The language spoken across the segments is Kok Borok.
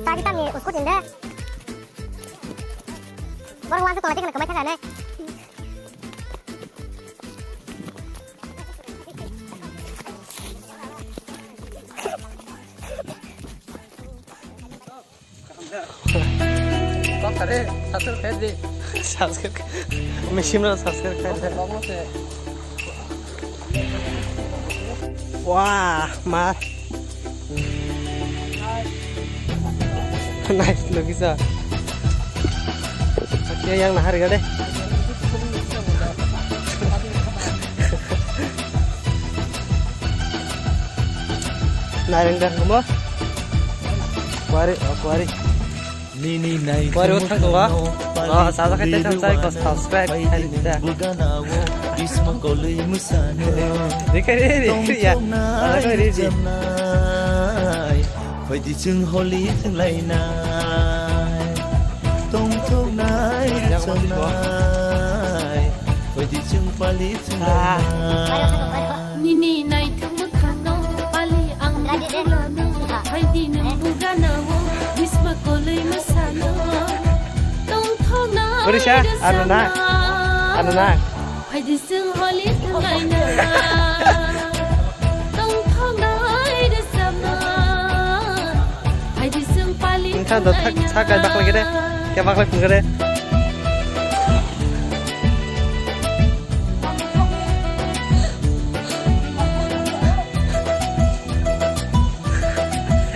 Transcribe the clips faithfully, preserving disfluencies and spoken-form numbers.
Tagi tangni uskut inde. Borok wansa tola tikna kamai thangane. Kok tadi subscribe di. Subscribe. Machine lo subscribe khai. Kok lo se. Wah, mar. Nice location. Oke, yang nahar gade. Nareng dah, kumo? Kuari, oh, kuari. Nini nai kuari uthang dua. Oh, saja khai tei samsai ko subscribe khai di ta. Bugana wo, bisma koloi musano. Dikhe re, dikhe ya. Saja khai re di. Phaidi chwng holi thwnglainai. Tongthoknai rwchapnai. Phaidi chwng pali thwnglainai. Nini naithok mwkhangno pali ang muchungano. Phaidi nwng bugana wo bisma koloi mwsano. Tongthoknai rwchapnai. Phaidi chwng holi thwnglaina. Tongthoknai rwchapna. Phaidi chwng pali thwnglaina. Nokha da thak sakai baklai kere. Khe baklai phung kere.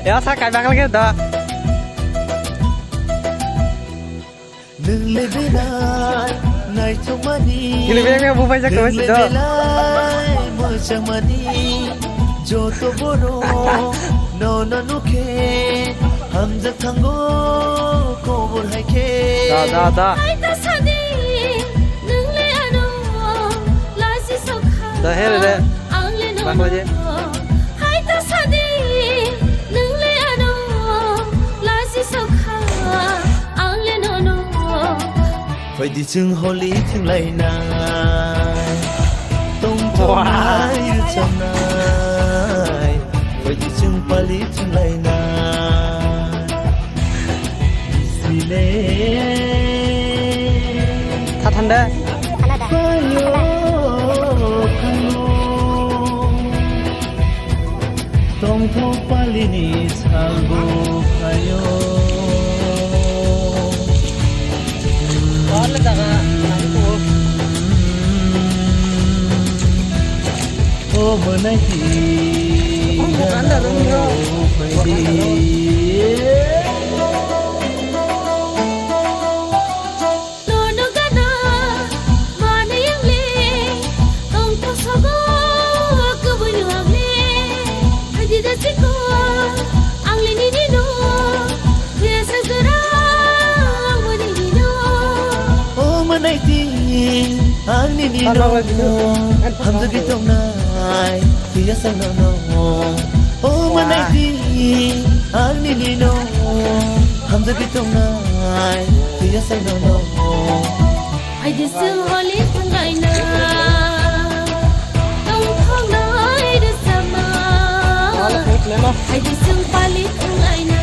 Ya sakai baklai kere da. Nwng le belai naithokmani. Nwng le belai bubaijak nwng le belai mwchangmani. Joto borok nono nukhe hamjak thango kobor hai khe. Da, da, da. Hai ta sadi, nwng le ano lachi sokha. Da he re re. Ang le nono. Bakla je. Hai ta sadi, nwng le ano lachi sokha. Ang le nono. Phaidi chwng holi thwnglainai. Tongthoknai rwchapnai. Phaidi chwng pali thwnglainai. Sile. Tha thanda. Phaio, phaio. Tongthok palini salbo phaio. O mwnai di, phaidi. Nono gana manwi ang le, tongthok sogo kubui no ang le. Phaidi da chiko ang le nini no, thwiya sa jora ang bo nini no. O mwnai di ang nini no, hamjagwi tongnai. Thwiya sa nono, o mwnai di ang nini no, hamjagwi tongnai. Thwiya sa nono. Phaidi chwng holi thwnglaina, tongthoknai rwchapna. Phaidi chwng pali thwnglaina.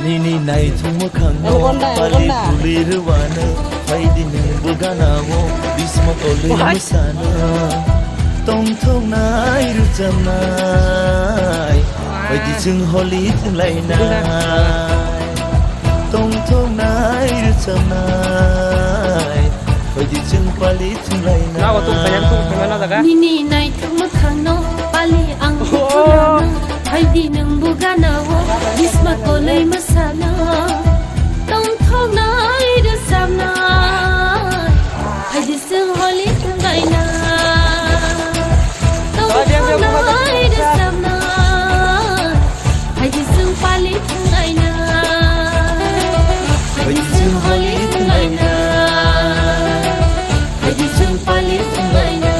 Nini naithok mwkhangno pali puli rwano. Phaidi nwng bugana wo bisma koloi mwsano. Tongthoknai rwchapnai. Phaidi chwng holi thwnglainai. Tongthoknai rwchapnai. Phaidi chwng pali thwnglainai. Nini naithok mwkhangno pali ang thwnglaina. Phaidi nwng bugana wo bisma koloi mwsano. Tongthoknai rwchapnai. Phaidi chwng holi thwnglaina. Tongthoknai rwchapna. Phaidi chwng pali thwnglaina. Phaidi chwng holi thwnglaina. Phaidi chwng pali thwnglaina.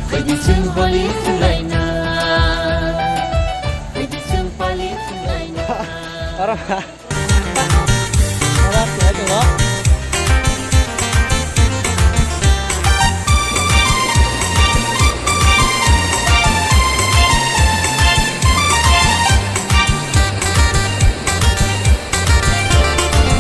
Phaidi chwng holi thwnglaina. Phaidi chwng pali thwnglaina.